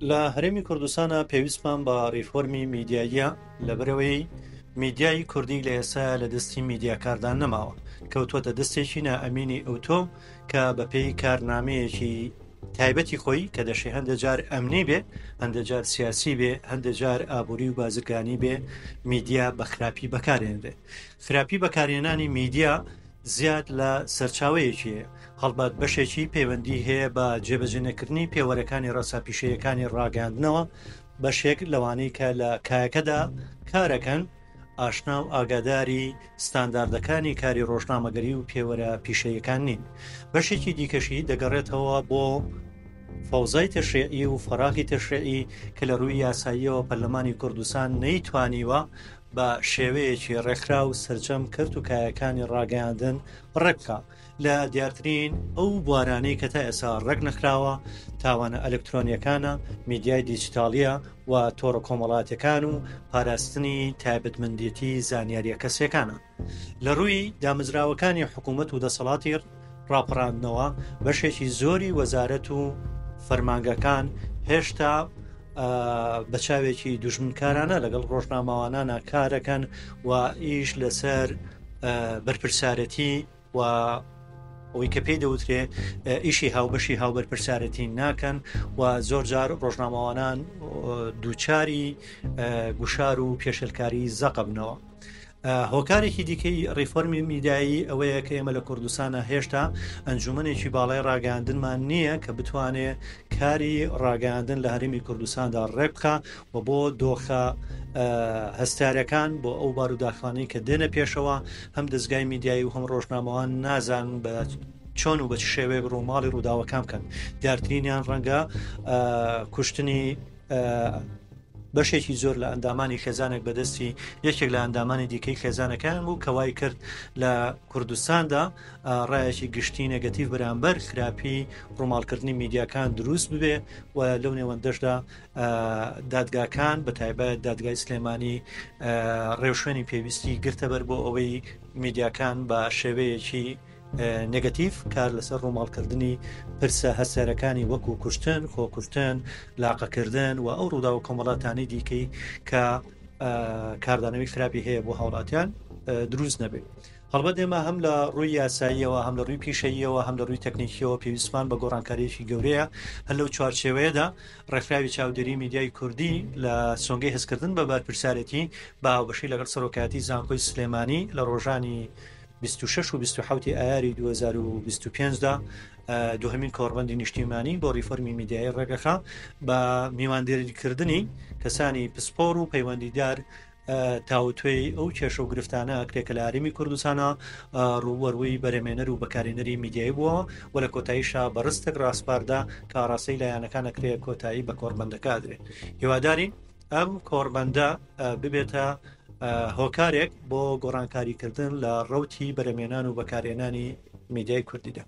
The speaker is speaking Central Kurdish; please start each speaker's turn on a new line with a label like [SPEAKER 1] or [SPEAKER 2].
[SPEAKER 1] لە هەرێمی کوردستانا پێویستمان بە ڕیفۆرمی میدیاییە، لەبەرئەوەی میدیای کوردی لە ئێستایا لە دەستی میدیاکاردا نەماوە، کەوتووەتە دەستێکی نائەمینی ئەوتۆ کە بەپێی کارنامەیەکی تایبەتی خۆی کە دەشێ هەندێ جار ئەمنی بێ، هەندێ جار سیاسی بێ، هەندێ جار ئابووری و بازرگانی بێ، میدیا بە خراپی بەکارێنرێ. خراپی بەکارهێنانی میدیا زیاد لە سەرچاوەیەکی هەیە، هەڵبەت بەشێکی پەیوەندی هەیە بە جێبەجێنەکردنی پێوەرەکانی ڕێسا پیشەیەکانی ڕاگەیاندنەوە، بەشێک لەوانەی کە لە کایەکەدا کارەکەن ئاشنا و ئاگاداری ستانداردەکانی کاری ڕۆژنامەگەری و پێوەرە پیشەیەکان نین، بەشێکی دیکەشی دەگەڕێتەوە بۆ فەوزای تەشریعی و فەراغی تەشریعی کە لە ڕووی یاساییەوە پەرلەمانی کوردستان نەیتوانیوە بە شێوەیەکی ڕێکخراو سەرجەم کەرت و کایەکانی ڕاگەیاندن ڕێکبخا. لە دیارترین ئەو بوارانەی کە تا ئێستا ڕێک نەخراوە تاوانە ئەلکترۆنیەکانە، میدیای دیجیتاڵیە و تۆڕە کۆمەڵاتیەکان و پاراستنی تایبەتمەندێتی زانیاریە کەسیەکانە. لە ڕووی دامەزراوەکانی حکوومەت و دەسەڵاتی ڕاپەڕاندنەوە بەشێکی زۆری وەزارەت و فەرمانگەکان هێشتا بە چاوێکی دوژمنکارانە لەگەڵ ڕۆژنامەوانانە کارەکەن و ئیش لەسەر بەرپرسارەتی و ئەوەی کە پێی دەوترێ ئیشی هاوبەشی هاوبەرپرسارەتی ناکەن و زۆر جار ڕۆژنامەوانان دووچاری گوشار و پێشلکاری زەقەبنەوە. هۆکارێکی دیکەی ڕیفۆرمی میدیایی ئەوەیە کە ئێمە لە کوردستانە هێشتا ئەنجومەنێکی باڵای ڕاگەیاندنمان نییە کە بتوانێ کاری ڕاگەیاندن لە هەرێمی کوردستاندا ڕێک بخا و بۆ دۆخە هەستیارەکان بۆ ئەو باروداخانەی کە دێنە پێشەوە هەم دەزگای میدیایی و هەم ڕۆژنامەوان نازانن بە چۆن و بە چ شێوەیەک ڕووماڵی ڕووداوەکان بکەن دیارترینیان ڕەنگە کوشتنی بەشێکی زۆر لە ئەندامانی خێزانێک بەدەستی یەکێک لە ئەندامانی دیکەی خێزانەکەیان بوو کە وای کرد لە کوردستاندا ڕایەکی گشتی نێگەتیڤ بەرامبەر خراپی ڕووماڵکردنی میدیاکان دروست ببێ و لەو نێوەندەشدا دادگاکان بە تایبەت دادگای سلێمانی ڕێوشوێنی پێویستی گرتەبەر بۆ ئەوەی میدیاکان بە شێوەیەکی نێگەتیڤ کار لەسەر ڕووماڵکردنی پرسە هەستیارەکانی وەکو کوشتن، خۆکوشتن، لاقەکردن و ئەو ڕووداوە کۆمەڵاتانەی دیکەی کە کاردانەوەی خراپی هەیە بۆ هاوڵاتیان دروست نەبێت. هەڵبەت ئێمە هەم لە ڕووی یاساییەوە هەم لە ڕووی پیشەییەوە هەم لە ڕووی تەکنیکیەوە پێویستمان بە گۆڕانکاریەکی گەورەیە هەر لەو چوارچێوەیەدا ڕێکخراوی چاودێری میدیای کوردی لە سۆنگەی هەستکردن بە بەرپرسیارێتی بە هاوبەشی لەگەڵ سەرۆکایەتی زانکۆی سلێمانی لە ڕۆژانی 26 و 27 ئایاری 2025 دا دووهەمین کۆڕبەندی نیشتیمانی بۆ ڕیفۆرمی میدیایی ڕێگەخا بە میوانداریکردنی کەسانی پسپۆر و پەیوەندیدار تاوتوێی ئەو کێشە و گرفتانە ئەکرێ کە لە هەرێمی کوردستانە ڕووبەڕووی بەرهەمێنەر و بەکارهێنەری میدیایی بووە و لە کۆتاییشا بە ڕستێک ڕاسپاردە کە ئاڕاستەی لایەنەکان ئەکرێ کۆتایی بە کۆڕبەندەکە ئەدرێ. هیوادارین ئەم کۆڕبەندە ببێتە هۆکارێک بۆ گۆڕانکاریکردن لە ڕەوتی بەرهەمێنان و بەکارهێنانی میدیای کوردیدا.